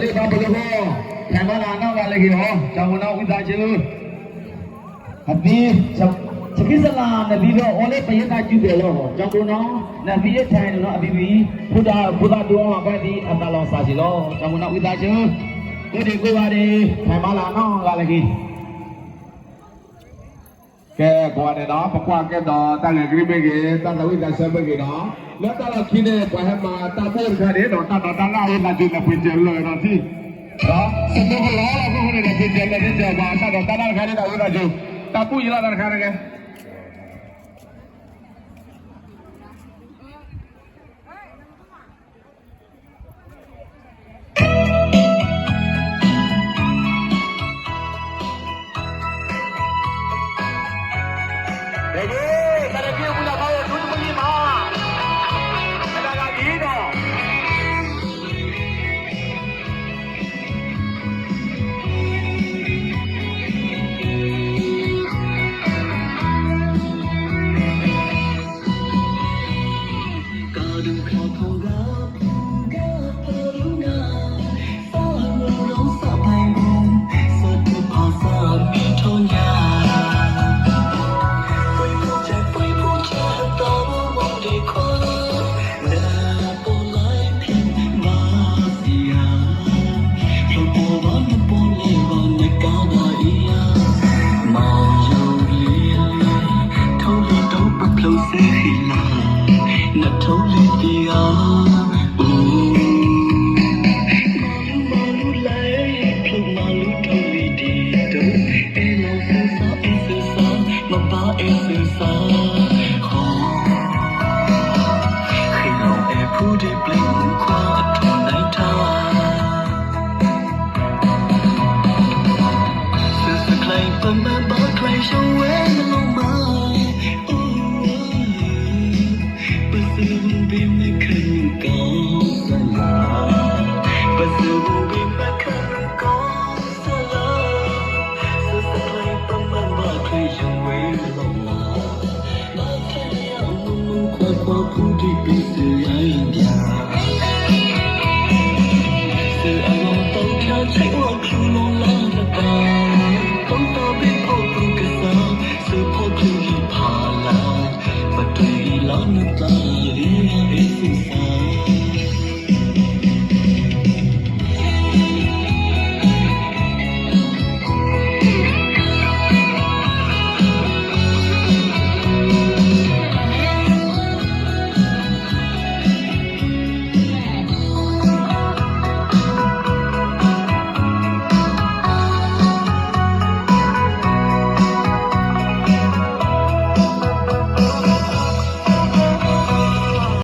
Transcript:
လၢဘၣ်ပလီၢ်ဃီ, ဖဲမၤလၢအနီၢ်ဂၤလၢက့ၤအီၤ, ကၠီမုၢ်နီၢ်ဝံသးစူၤ, အသံ, ဆမံစလၢနသံဒီး အိၣ်လၢပယဲၢ်တၢ်စုတဲာ်လီၤ, ကၠီမုၢ်နီၢ်, နသံယဲၢ်ထဲန့ၣ်နီၢ်အသံသံ, ဖိသၣ်ဒိၣ်အီၣ်ဘၣ်သံအသးလီၤစၢ်စ့ၢ်လီၤ, ကၠီမုၢ်နီၢ်ဝံသးစူၤ, ကိးဒံကိးဂၤဒဲး, ဖဲမၤလၢအနီၢ်ဂၤလၢက့ၤ ကဲ ပဝဲန့ၣ်ဒီး ပကွၢ်ကဲဒီးတၢ်ဂဲၤကလံၣ်မ့ၢ်ဂ့ၤ, တၢ်သးဝံၣ်သးဆၢမ့ၢ်ဂ့ၤဒီး, လၢတၢ်လီၢ်ခံန့ၣ် ပှၤဟဲမၤတၢ်ဘူၣ်တခါန့ၣ်ဒီး တၢ်ဒိးတၢ်လၣ်ဝံသးစူၤ လဲၤပှ့ၤစၢၤလၢာ်ဒီးထံၣ်, ဒီးစတိကလီလီၤ အဃိန့ၣ်ဒီး ပှ့ၤစၢၤလၢာ်ထံၣ်စၢၤပှၤ တၢ်ဒိးတၢ်လၣ်တခါန့ၣ်ဒီးဝံသးစူၤ, တၢ်ဘူၣ်ယံၤလီၤတၢ်တခါန့ၣ်ကဲ